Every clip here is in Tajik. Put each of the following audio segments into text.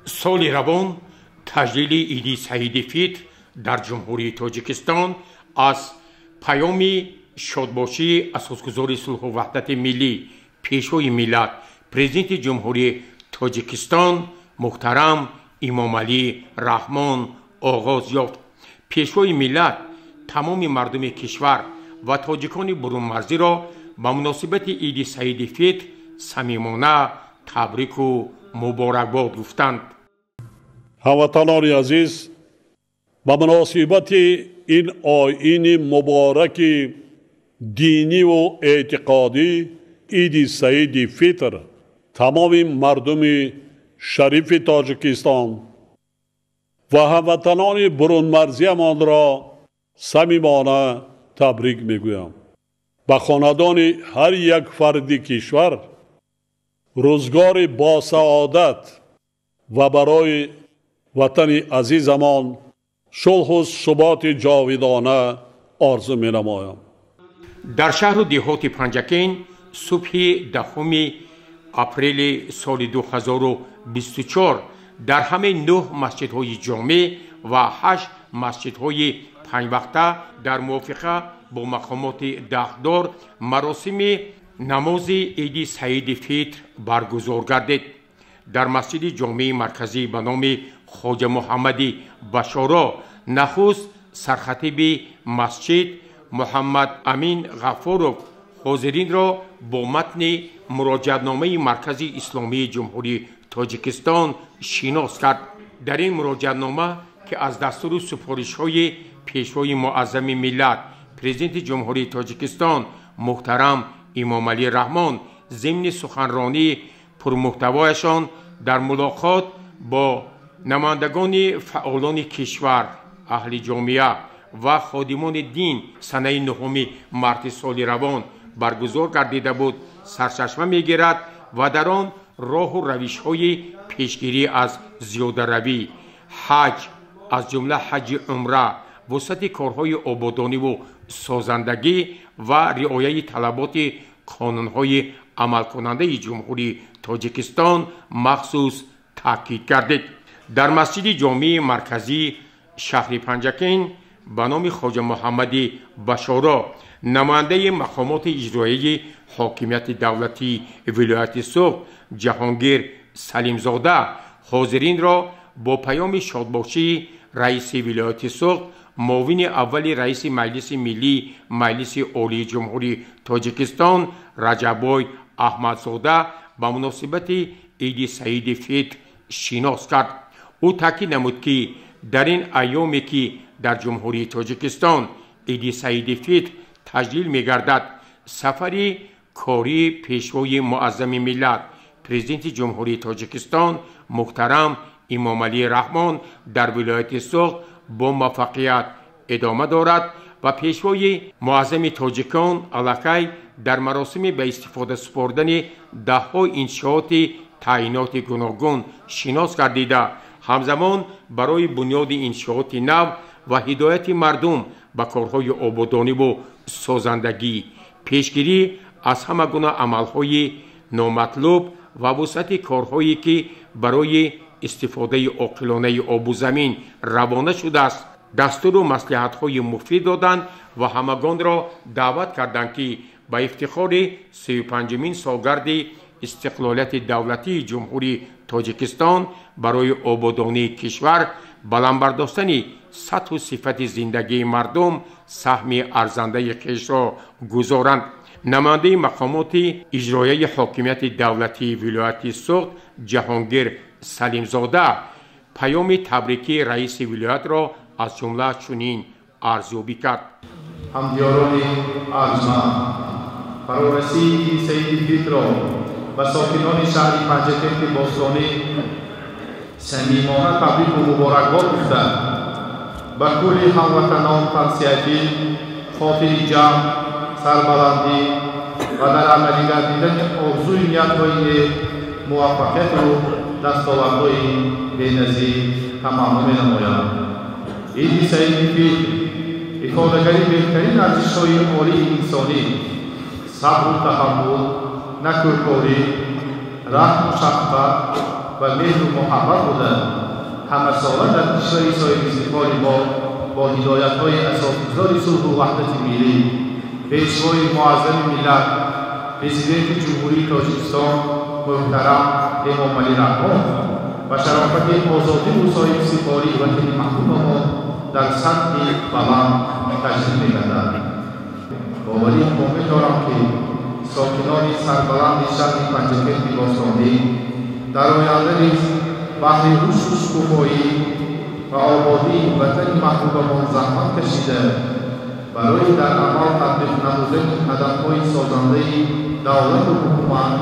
Соли равон таҷлили Иди Саиди Фитр дар Ҷумҳурии Тоҷикистон аз паёми шодбошии асосгузори сулҳу ваҳдати миллӣ, Пешвои миллат, Президенти Ҷумҳурии Тоҷикистон муҳтарам Имомалӣ Раҳмон оғоз ёфт. Пешвои миллат тамоми мардуми кишвар ва тоҷикони бурунмарзиро ба муносибати Иди Саиди Фитр самимона табрику муборакбод гуфтанд. Ҳамватанони азиз, ба муносибати ин оини мубораки диниву эътиқодӣ, Иди Саиди Фитр, тамоми мардуми шарифи Тоҷикистон ва ҳамватанони бурунмарзиямонро самимона табрик мегӯям. Ба хонадони ҳар як фарди кишвар рӯзгори босаодат ва барои ватани азизамон сулҳу суботи ҷовидона орзу менамоям. Дар шаҳру деҳоти Панҷакент субҳи 10 апрели соли 2024 дар ҳамаи 9 масҷидҳои ҷомеъ ва 8 масҷидҳои панҷвақта дар мувофиқа бо мақомоти дахлдор маросими намози Иди Саиди Фитр баргузор гардид. Дар масҷиди ҷомеи марказӣ ба номи Хоҷа Муҳаммади Башоро нахуст сархатиби масҷид Муҳаммад Амин Ғафуров ҳозиринро бо матни муроҷиатномаи Маркази Исломии Ҷумҳурии Тоҷикистон шинос кард. Дар ин муроҷиатнома, ки аз дастуру супоришҳои Пешвои муаззами миллат, Президенти Ҷумҳурии Тоҷикистон муҳтарам Имомалӣ Раҳмон зимни суханронии пурмуҳтавояшон дар мулоқот бо намояндагони фаъолони кишвар, аҳли ҷомеа ва ходимони дин санаи 9 марти соли равон баргузор гардида буд, сарчашма мегирад ва дар он роҳу равишҳои пешгирӣ аз зиёдаравӣ, ҳаҷ, аз ҷумла ҳаҷи умра, вусъати корҳои ободониву созандагӣ ва риояи талаботи қонунҳои амалкунандаи Ҷумҳурии Тоҷикистон махсус таъкид гардид. Дар масҷиди ҷомеи марказии шаҳри Панҷакент ба номи Хоҷа Муҳаммади Башоро намояндаи мақомоти иҷроияи ҳокимияти давлатии вилояти Суғд Ҷаҳонгир Салимзода ҳозиринро бо паёми шодбошии раиси вилояти Суғд, муовини аввали раиси Маҷлиси Миллии Маҷлиси Олии Ҷумҳурии Тоҷикистон Раҷаббой Аҳмадзода ба муносибати Иди Саиди Фитр шинос кард. Ӯ таъкид намуд, ки дар ин айёме ки дар Ҷумҳурии Тоҷикистон Иди Саиди Фитр таҷлил мегардад, сафари кории Пешвои муаззами миллат, Президенти Ҷумҳурии Тоҷикистон муҳтарам Имомалӣ Раҳмон дар вилояти Суғд бо муваффақият идома дорад ва Пешвои муаззами тоҷикон аллакай дар маросими ба истифода супордани даҳҳо иншооти таъиноти гуногун шинос гардида, ҳамзамон барои бунёди иншооти нав ва ҳидояти мардум ба корҳои ободониву созандагӣ, пешгирӣ аз ҳама гуна амалҳои номатлуб ва вусъати корҳое ки барои истифодаи оқилонаи обу замин равона шудааст, дастуру маслиҳатҳои муфид доданд ва ҳамагонро даъват карданд, ки ба ифтихори 35-умин солгарди истиқлолияти давлатии Ҷумҳурии Тоҷикистон барои ободонии кишвар, баланд бардоштани сатҳу сифати зиндагии мардум саҳми арзандаи хешро гузоранд. Намояндаи мақомоти иҷроияи ҳокимияти давлатии вилояти Суғд Ҷаҳонгир Салимзода паёми табрикии раиси вилоятро аз ҷумла чунин арзёбӣ кард. Ҳамдиёрони арҷманд, фарорасии Иди Саиди Фитрро ба сокинони шаҳри Панҷакенти бостонӣ самимона табрику муборакбод гуфта, ба кулли ҳамватанон тансиҳатӣ, хотири ҷамъ, сарбаландӣ ва дар амалӣ гардидани орзуи ниятҳои нек, муваффақияту дастовардҳои беназир таманно менамоям. Иди Саиди Фитр ифодагари беҳтарин арзишҳои олии инсонӣ, сабру таҳаммул, накӯркорӣ, раҳму шафқат, ва меҳру муҳаббат буда, ҳамасола дар кишвари соҳибистиқлоли мо бо ҳидоятҳои асосгузори сулҳу ваҳдати миллӣ, пешвои муаззами миллат, Президенти Ҷумҳурии Тоҷикистон муҳтарам Эмомалӣ Раҳмон ва шарофати озодиву соҳибистиқлолии ватани маҳбубамон дар сатҳи баланд таҷлил мегардад. Боварӣ комил дорам, ки сокинони сарбаланди шаҳри Панҷакенти бостонӣ дар оянда низ баҳри рушду шукуфоӣ ва ободии ватани маҳбубамон заҳмат кашида, барои дар амал татбиқ намудани ҳадафҳои созандаи давлату ҳукумат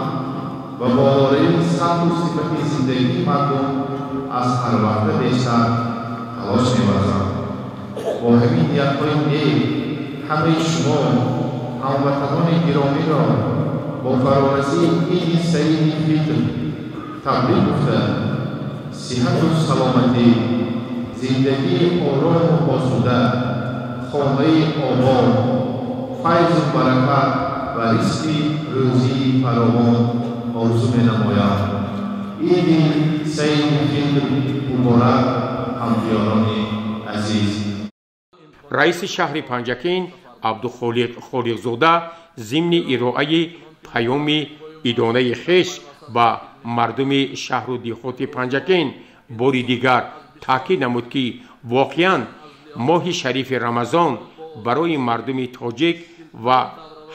ва болоравии сатҳу сифати зиндагии мардум аз ҳар вақта бештар талош меварзанд. Бо ҳамин ниятҳои нек ҳамаи шумо ҳамватанони гиромиро бо фарорасии Иди Саиди Фитр табрик гуфта, сиҳату саломатӣ, зиндагии орому осуда, хонаи обод, файзу баракат ва ризқи рӯзии фаровон орзу менамоям. Иди Саиди Фитр муборак, ҳамдиёрони азиз! Раиси шаҳри Панҷакент Абдухолиқ Холиқзода зимни ироаи паёми идонаи хеш ба мардуми шаҳру деҳоти Панҷакент бори дигар таъкид намуд, ки воқеан моҳи шарифи Рамазон барои мардуми тоҷик ва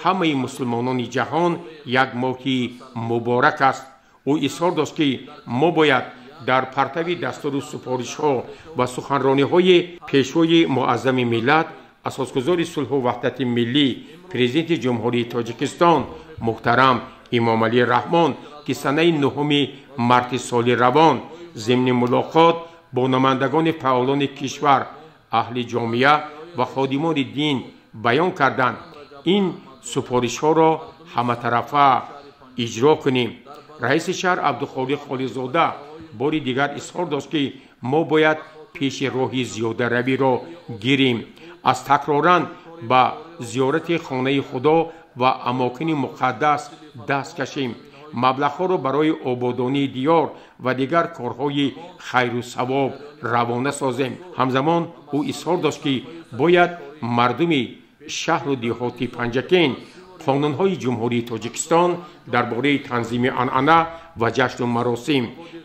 ҳамаи мусулмонони ҷаҳон як моҳи муборак аст. Ӯ изҳор дошт, ки мо бояд дар партави дастуру супоришҳо ва суханрониҳои пешвои муаззами миллат, асосгузори сулҳу ваҳдати миллӣ, Президенти Ҷумҳурии Тоҷикистон муҳтарам Эмомалӣ Раҳмон, ки санаи 9 марти соли равон зимни мулоқот бо намояндагони фаъолони кишвар, аҳли ҷомеа ва ходимони дин баён карданд, ин супоришҳоро ҳаматарафа иҷро кунем. Раиси шаҳр Абдухолиқ Холиқзода бори дигар изҳор дошт, ки мо бояд пеши роҳи зиёдаравиро гирем, аз такроран ба зиёрати хонаи Худо ва амокини муқаддас даст кашем, маблағҳоро барои ободонии диёр ва дигар корҳои хайру савоб равона созем. Ҳамзамон ӯ изҳор дошт, ки бояд мардуми шаҳру деҳоти Панҷакент қонунҳои Ҷумҳурии Тоҷикистон дар бораи танзими анъана ва ҷашну маросим,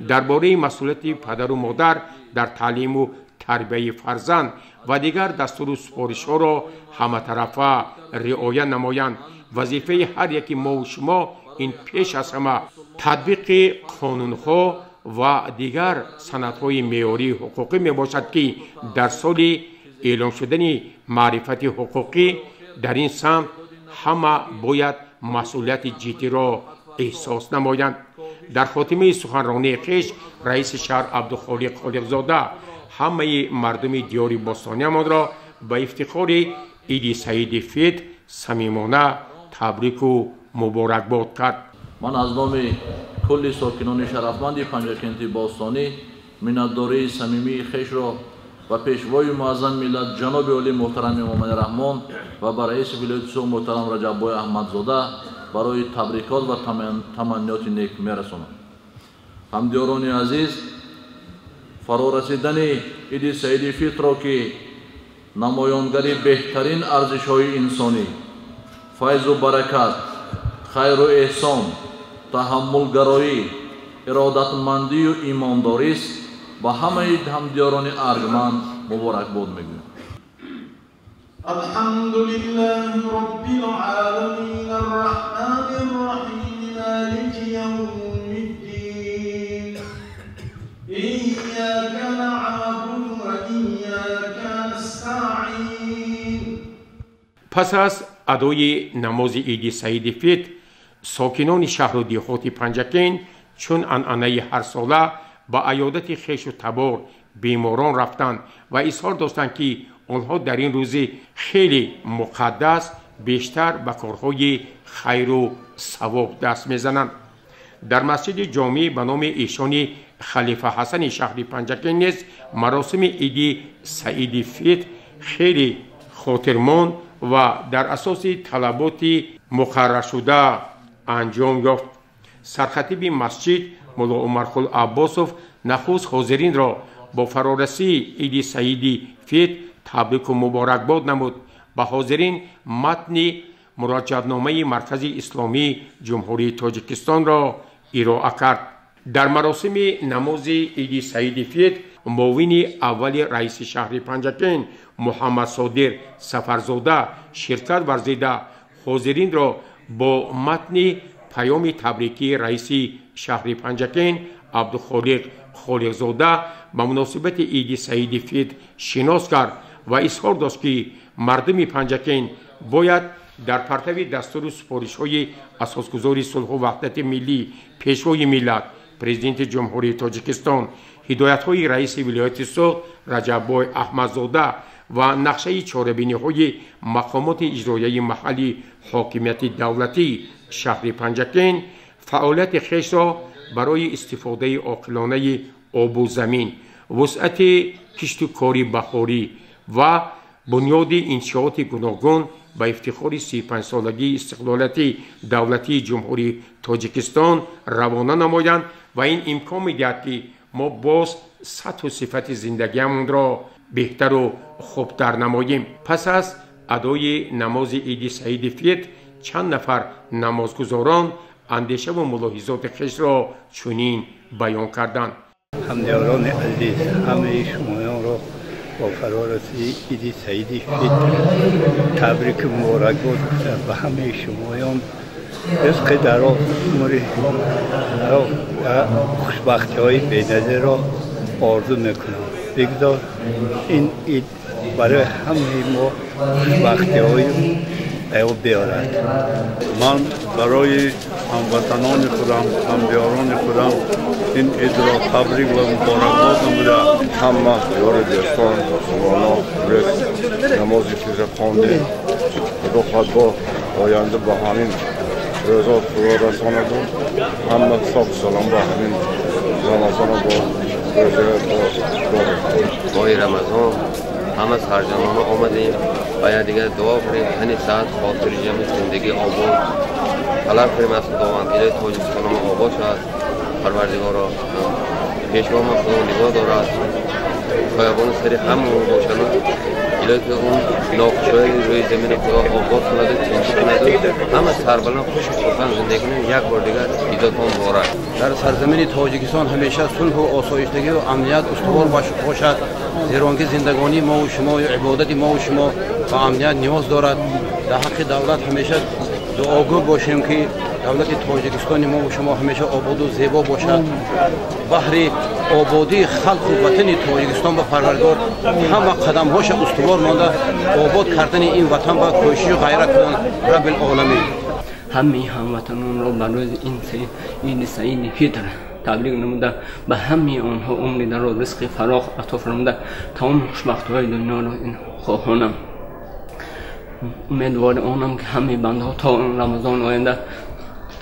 дар бораи масъулияти падару модар дар таълиму тарбияи фарзанд ва дигар дастуру супоришҳоро ҳаматарафа риоя намоянд. Вазифаи ҳар яки мову шумо ин пеш аз ҳама татбиқи қонунҳо ва дигар санадҳои меъёрии ҳуқуқӣ мебошад, ки дар соли эълон шудани маърифати ҳуқуқӣ дар ин самт ҳама бояд масъулияти ҷиддиро эҳсос намоянд. Дар хотимаи суханронии хеш раиси шаҳр Абдухолиқ Холиқзода ҳамаи мардуми диёри бостониямонро ба ифтихори Иди Саиди Фитр самимона табрику муборакбод кард. Ман аз номи кулли сокинони шарафманди Панҷакенти бостонӣ миннатдории самимии хешро ба пешвои муаззами миллат ҷаноби олӣ муҳтарам Эмомалӣ Раҳмон ва ба раиси вилояти Суғд муҳтарам Раҷаббой Аҳмадзода барои табрикот ва таманниёти нек мерасонам. Ҳамдиёрони азиз, фарорасидани Иди Саиди Фитрро, ки намоёнгари беҳтарин арзишҳои инсонӣ, файзу баракат, хайру эҳсон, таҳаммулгароӣ, иродатмандию имондорист, ба ҳамаи ҳамдиёрони арҷманд муборакбод мегӯям. الحمد لله رب العالمين الرحمن الرحيم مالك يوم الدين إياك نعبد وإياك نستعين. Пас аз адои намози Иди Саиди Фитр сокинони шаҳру деҳоти Панҷакент чун анъанаи ҳарсола ба аёдати хешу табор беморон рафтанд ва изҳор доштанд, ки онҳо дар ин рӯзи хеле муқаддас бештар ба корҳои хайру савоб даст мезананд. Дар масҷиди ҷомеъ ба номи эшони Халифа Ҳасани шаҳри Панҷакент низ маросими Иди Саиди Фитр хеле хотирмон ва дар асоси талаботи муқарраршуда анҷом ёфт. Сархатиби масҷид Мулло Умарқул Аббосов нахуст ҳозиринро бо фарорасии Иди Саиди Фитр табрику муборакбод намуд. Ба ҳозирин матни муроҷиатномаи Маркази Исломии Ҷумҳурии Тоҷикистонро ироа кард. Дар маросими намози Иди Саиди Фитр муовини аввали раиси шаҳри Панҷакент Муҳаммадсодир Сафарзода ширкат варзида, ҳозиринро бо матни паёми табрикии раиси шаҳри Панҷакент Абдухолиқ Холиқзода ба муносибати Иди Саиди Фитр шинос кард ва изҳор дошт, ки мардуми Панҷакент бояд дар партави дастуру супоришҳои асосгузори сулҳу ваҳдати миллӣ, Пешвои миллат, Президенти Ҷумҳурии Тоҷикистон, ҳидоятҳои раиси вилояти Суғд Раҷаббой Аҳмадзода ва нақшаи чорабиниҳои мақомоти иҷроияи маҳалли ҳокимияти давлатии шаҳри Панҷакент фаъолияти хешро барои истифодаи оқилонаи обу замин, вусъати кишту кори баҳорӣ ва бунёди иншооти гуногун ба ифтихори 35-солагии истиқлолияти давлатии Ҷумҳурии Тоҷикистон равона намоянд ва ин имкон медиҳад, ки мо боз сатҳу сифати зиндагиамонро беҳтару хубтар намоем. Пас аз адои намози Иди Саиди Фитр чанд нафар намозгузорон андешаву мулоҳизоти хешро чунин баён карданд. Ҳамдиёрони азиз, ҳамаи шумоёнро бо фарорасии Иди Саиди Фитр табрику муборакбод гуфта, ба ҳамаи шумоён ризқи дароз, умри дароз ва хушбахтиҳои беназирро орзу мекунам. Бигзор ин ид барои ҳамаи мо хушбахтиҳои биёрад. Ман барои ҳамватанони худам, ҳамдиёрони худам ин идро табрик ва муборакбод намуда, ҳама ёру дӯстон, мусулмонон рӯз намози фитр хондем. Худо хоҳад бо оянда ба ҳамин рӯзо фуро расонаду ҳама соҳу салом ба ҳамин Рамазона бо рӯза дорем. Моҳи Рамазон ҳама сарҷамона омадем ва якдигар дуо кунем, тани саҳат, хотирҷамъи, зиндагӣ обод талаб кунем аз Худованд. Илоҳи Тоҷикистонамо обод шавад, Парвардигоро пешвома Худо нигоҳ дорад, соябони сари ҳамамо бошану илоҳи ки он нохушои рӯи замини Худо обод кунаду тинҷӣ кунаду ҳама сарбаланд, хушу хурсанд зиндагӣ кунем. Як бор дигар идотон муборак. Дар сарзамини Тоҷикистон ҳамеша сулҳу осоиштагию амният устувор бошад, зеро он ки зиндагонии мову шумо ибодати мову шумо ба амният ниёз дорад. Дар ҳаққи давлат ҳамеша дуогӯ бошем, ки давлати Тоҷикистони мову шумо ҳамеша ободу зебо бошад. Баҳри ободии халқу ватани Тоҷикистон ба Парвардигор ҳама қадамҳоша устувор монда, обод кардани ин ватан ба кӯшишу ғайрат кунанд. Раббил-оламин. Ҳамаи ҳамватанонро ба рӯзи ин Иди Саиди Фитр табрик намуда, ба ҳамаи онҳо умри дароз, ризқи фарох ато фармуда, тамоми хушбахтиҳои дунёро хоҳонам. Умедвори онам, ки ҳамаи бандаҳо то Рамазон оянда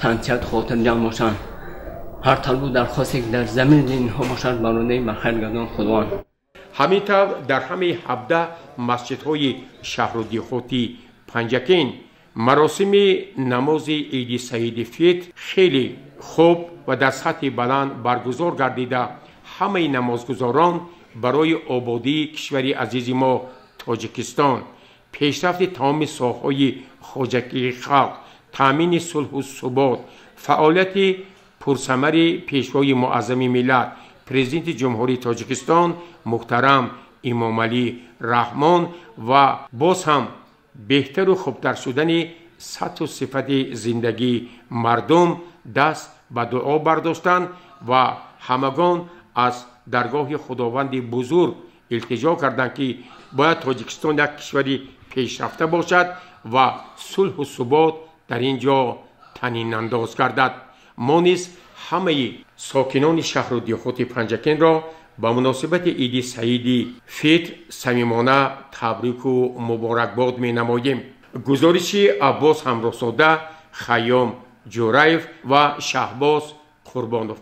тансиҳат, хотирҷамъ бошанд. Ҳар талбу дархосте, ки дар замини динҳо бошад, бародаи бархайр гардон Худованд. Ҳамин тавр дар ҳамаи 17 масҷидҳои шаҳру деҳоти Панҷакент маросими намози Иди Саиди Фитр хеле хуб ва дар сатҳи баланд баргузор гардида, ҳамаи намозгузорон барои ободии кишвари азизи мо Тоҷикистон, пешрафти тамоми соҳаҳои хоҷагии халқ, таъмини сулҳу субот, фаъолияти пурсамари Пешвои муаззами миллат, Президенти Ҷумҳурии Тоҷикистон муҳтарам Имомалӣ Раҳмон ва боз ҳам беҳтару хубтар шудани сатҳу сифати зиндагии мардум даст ба дуо бардоштанд ва ҳамагон аз даргоҳи Худованди бузург илтиҷо карданд, ки бояд Тоҷикистон як кишвари пешрафта бошад ва сулҳу субот дар ин ҷо танинандоз гардад. Мо низ ҳамаи сокинони шаҳру деҳоти Панҷакентро ба муносибати Иди Саиди Фитр самимона табрику муборакбод менамоем. Гузориши Аббос Ҳамроҳзода, Хайём Ҷӯраев ва Шаҳбоз Қурбонов.